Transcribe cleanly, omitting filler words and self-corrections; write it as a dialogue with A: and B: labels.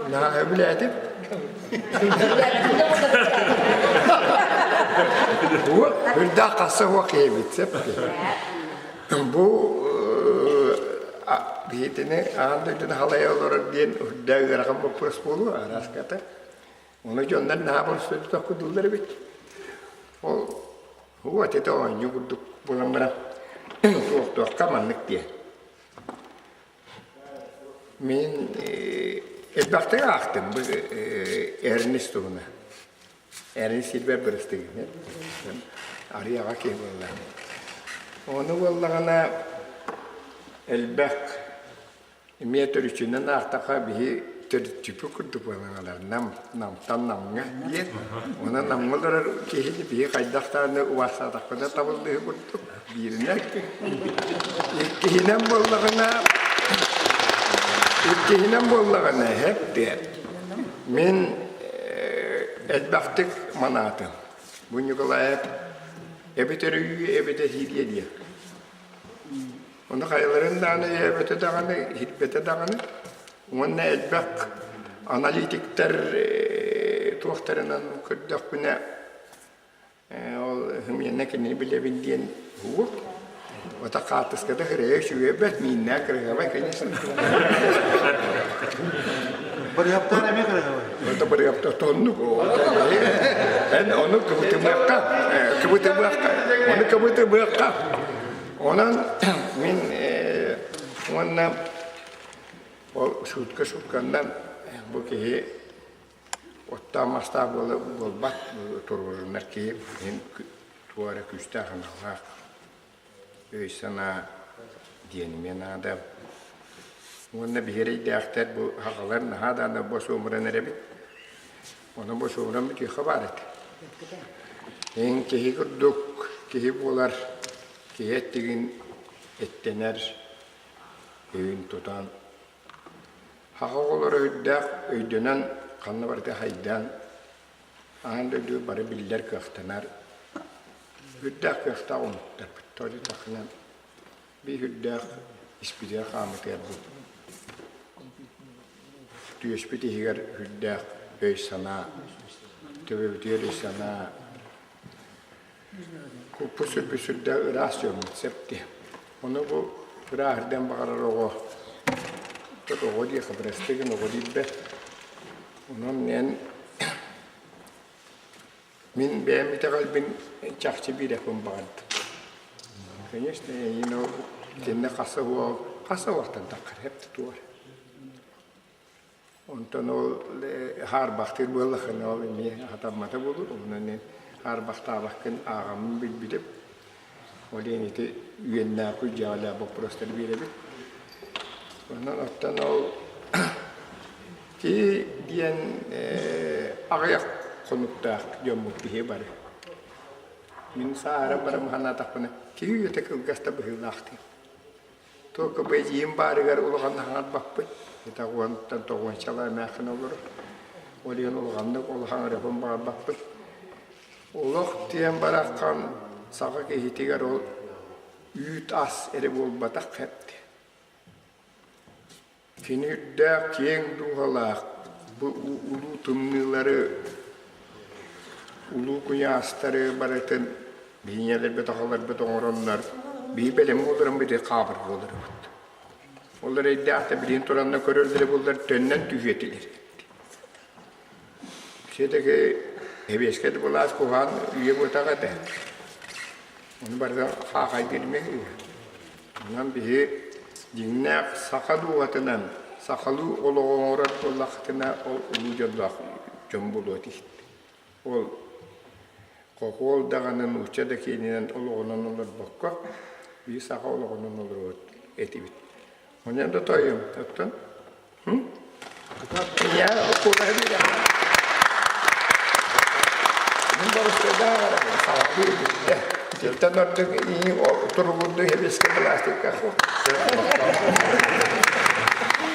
A: Наһаа сөбүлээтим. Үрдээх хасса уох киһибит сөп. Бу биһитини аан дойдуну халайа олорор диэн үрдээх ыарахан боппуруос буолуо арааската. Ону дьоннор наһаа боростуойдук тохкудууллар эбит. Ол вот это оонньуу курдук буолан баран туохтуохха маннык диэн. Мин элбэхтик аахтым бу Эрнис туһуна. Эрнис сирбэр бырастыгын. Арыйаҕа киһи буолла. Ону буоллаҕына элбэх Эмиэ төрүччүнэн аахтахха биһи төрүччүпүт курдук буолан Нам, Намтан Намҥа диэн. Онон Намҥа олорор киһини биһи хайдах даҕаны убаастаатахпына табыллыһы курдук бииринэн. Иккиһинэн буоллаҕына, иккиһинэн буоллаҕына эһэп диэн. Мин элбэхтик манаатым. Бу Ньукулаев эбэтэр өйүү эбэтэр иһириэ диэн. Ону хайаларын даҕаны өйөөбөтө даҕаны, иһирбэтэ даҕаны уонна элбэх аналитиктар туохтарынан көрдөхпүнэ ол хымыйанна кинини билэбин диэн уһук. Ото хаартыската кырыйа үчүгэй бэрт, мииннээх кырыһабай, конечно.
B: Барыһаптаан эмиэ кырыһабай.
A: Ото барыһапта тоннук. Эн ону кыбытымыахха, кыбытымыахха, ону кыбытымыахха. Онон мин уонна ол шутка шутканнан бу киһи оттоох мастаах буола буолбат туруорунар киһи иһин туох эрэ күүстээх аналлаах өй-санаа диэнимиэ наада. Уонна биһи эрэйдээхтэр бу аҕалар наһаа даҕаны босуомуран эрэбит. Ону босуомуран бүтүөххэ баар этэ. Эн киһи курдук киһи буолар, киһи эттигин эттэнэр, өйүн тутан, хаха оҕолоро үрдээх өйдөнөн ханна барыта хайдаан, аан дойду бары биллэр кыахтанар, үрдээх кыахтаах омуктарбыт. Тоҕо диэтэххинэ, биир үрдээх испитигэр хааммытыгар бу түөспүт иһигэр үрдээх өй-санаа, төбөбүтүгэр өй-санаа куппут сүрбүт сүрдээх ыраас дьоммут сөп дии. Ону бу ырааһырдыан баҕарар оҕо оҕо диэххэ бырастыы гын оҕо диирбэт. Онон эн Мин бэйэм итэҕэлбин чахчы биэриэхпин баҕардым. Конечно, эйиин ол итиннэ хас уол хас уолтан таххар эп тутуор. Онтон ол хаарбахтыыр буоллаххына ол эмиэ хатаммата буолур. Онон мен хаарбахтаабаккын ааҕаммын билбитим. Ол иһин ити үөннээх күдьэҕэлээх боппуруостары биэрэбит. Онон оттон ол Киһи диэн аҕыйах хонуктаах дьоммут киһи бары. Мин сааһыран баран санаатахпына, киһи үйэтэ кылгас да быһыылаах дии. Туохха бэйдиим баарыгар улахан хаҥарбаппын. Ити уонтан тоҕуончалаа эмээххин олорор. Ол иһин улаханнык ол хаҥарыахпын баҕарбаппын. Олох диэн бараххан саха киһитигэр ол үүт ас эрэ буолбатах хэпти. Кини үрдээх киэҥ дууһалаах, бу улуу тымныылары, улуу куйаастары барытын биһиэнэлэрбит аҕаларбыт оҥороннор, биһи бэлэм буоларым бити хаабыр буоларбыт. Ол эрэйдээх да билигин туранна көрөллөрө буоллар төннөн түһүө этилэр. Все-таки эбиэскэ да былаас куһаҕан үйэ буотах этэ. Ону барыта хаахайдыырмэ үһү. Онон биһи дьиҥнээх саха дууһатынан сахалыы олоҕу оҥорор буоллаххытына ол улуу дьоллоох дьон буолуо этигит. Ол хохуол даҕаны нуучча да киэнинэн олоҕунан олорбокко биир саха олоҕунан олоруо этибит. Онон да тоойуом оттон Я Итинтэн ордук туругурду хэбиэскэ пластикка.